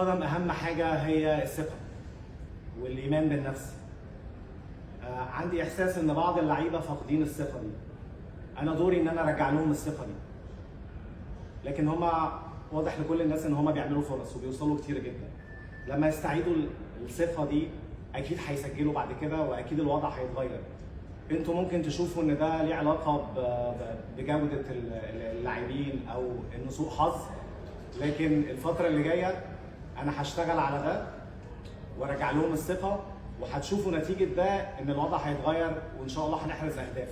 القدم اهم حاجة هي الثقة والايمان بالنفس. عندي احساس ان بعض اللعيبة فاقدين الثقة دي. انا دوري ان انا ارجع لهم الثقة دي، لكن هما واضح لكل الناس ان هما بيعملوا فرص وبيوصلوا كتير جدا. لما يستعيدوا الثقة دي اكيد هيسجلوا بعد كده، واكيد الوضع هيتغير. انتوا ممكن تشوفوا ان ده ليه علاقة بجوده اللاعبين او انه سوء حظ، لكن الفترة اللي جاية انا هشتغل على ده وارجع لهم الثقة، وهتشوفوا نتيجة ده ان الوضع هيتغير وان شاء الله هنحرز اهداف.